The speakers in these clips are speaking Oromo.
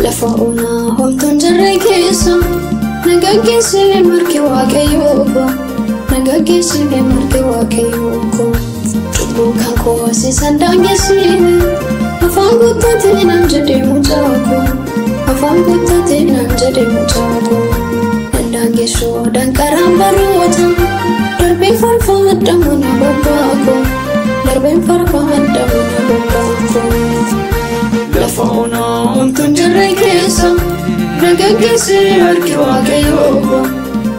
Lafa onaa homtuun jirre keessa nagaggeessee margi waaqayyoo koo nagaggeessee margi waaqayyoo koo cubbuu kan koosisan daangeessine afaan guuttatee naan jedhee mucaa koo afaan guuttatee naan jedhee mucaa koo dandaangeessoo danqaraan baroota darbee farfaadha mana babbaa koo darbeen farfaadha mana babbaa koo. Lafa onaa homtuun jirre keessa nagaggeessee margi waaqayyoo koo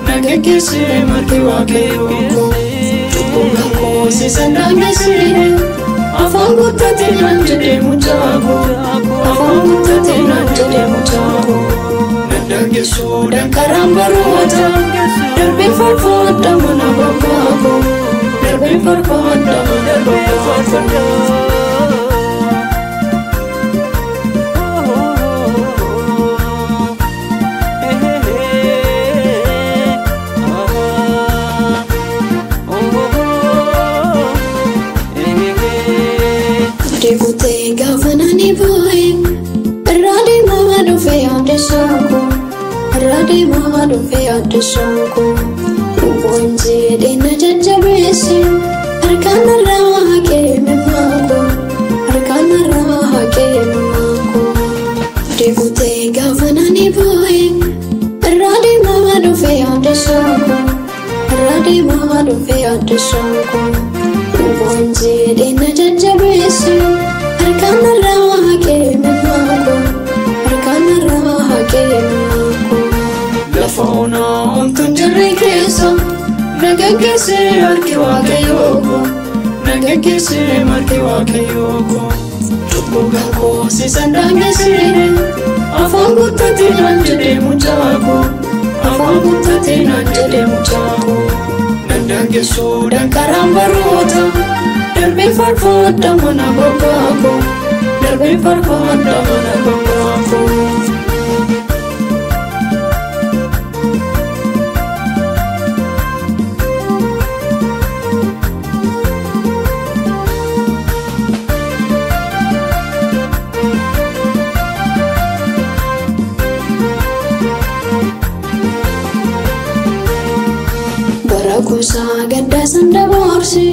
nagaggeessee margi waaqayyoo koo cubbuu kan koosisan daangeessine afaan guuttatee naan jedhee mucaa koo afaan guuttatee naan jedhee mucaa koo dandaangeessoo danqaraan baroota darbee farfaadha mana babbaa koo darbee farfaadha mana babbaa koo. Deegutee gaafa naani baay'ee irraa deemaa dhufee yaadde saako irraa deemaa dhufee yaadde saako lubbuun jedhee na jajjabeesse harkaan irraa haqee mimmaako harkaan irraa haqee mimmaako. Deegutee gaafa naani baay'ee irraa deemaa dhufee yaadde saako irraa deemaa dhufee yaadde saako. Lubbuun jedhee na jajjabeesse harkaan irraa haqee mimmaako harkaan irraa haqee mimmaako. Lafa onaa homtuun jirre keessa nagaggeessee margi waaqayyoo koo nagaggeessee margi waaqayyoo koo cubbuu kan koosisan daangeessine afaan guuttatee naan jedhee mucaa koo afaan guuttatee naan jedhee mucaa koo. Dandaangeessoo danqaraan baroota darbee farfaadha mana babbaa koo darbee farfaadha mana babbaa koo. Bara kuusaa gaddaa san dabarse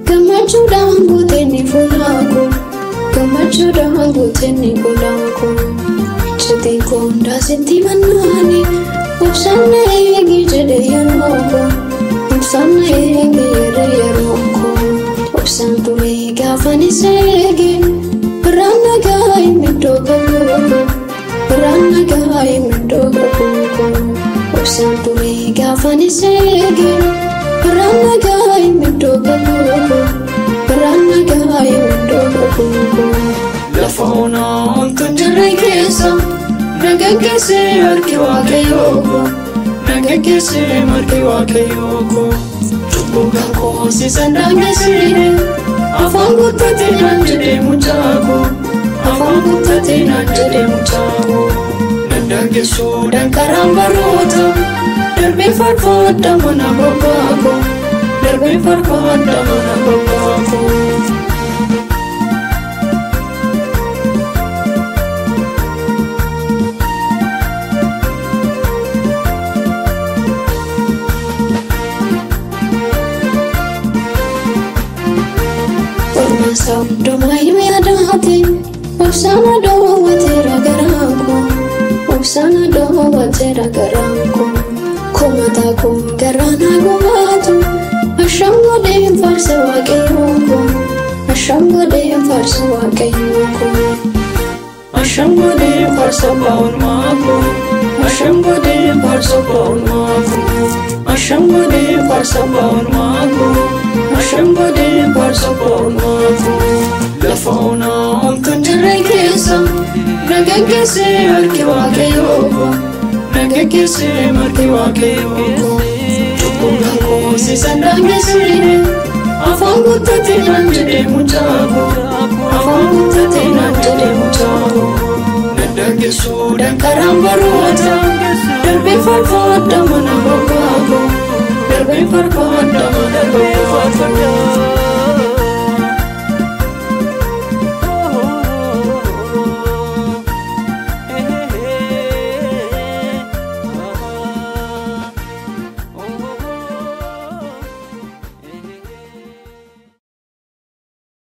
gammachuudhaan guutee ni fuulaako gammachuudhaan guutee ni fuulaako icciitiin koo hundaa sitti mannaani obsaan na eegi jedhe yeroo koo obsaan na eegi jedhe yeroo koo obsaan ture gaafan isa eege birraan nagaa hin iddoo qabu birraan nagaa hin iddoo qabu. Obsaan ture gaafan isa eege birraan nagaa hin iddoo qabu birraan nagaa hin iddoo qabu. Lafa onaa homtuun jirre keessa nagaggeessee margi waaqayyoo koo nagaggeessee margi waaqayyoo koo cubbuu kan koosisan daangeessine afaan guuttatee naan jedhee mucaa koo afaan guuttatee naan jedhee mucaa koo. Dandaangeessoo danqaraan baroota darbee farfaadha mana babbaa koo darbee farfaadha mana babbaa koo. Ormaasa hundumaa yoo yaadate obsaan dhoowwateera garaa koo obsaan dhoowwateera garaa koo komataa koo garaa na gubaatu ashaan godheen faarsa waaqayyoo koo ashaan godheen faarsa waaqayyoo koo ashaan godheen faarsa baa'olmaa koo. Asham godhee faarsa oolmaa koo. Asham godhee faarsa oolmaa koo. Asham godhee faarsa oolmaa koo. Lafa onaa homtuun jirre keessa nagaggeessee harki waaqayyoo koo. Nagaggeessee harki waaqayyoo koo. Cubbuun kan koo siisan daangesseene afaan guuttatee naan jedhee mucaa koo. Afaan guuttatee naan jedhee mucaa koo. Daddaagessuu dankaraan baroota darbee faarfadha mana.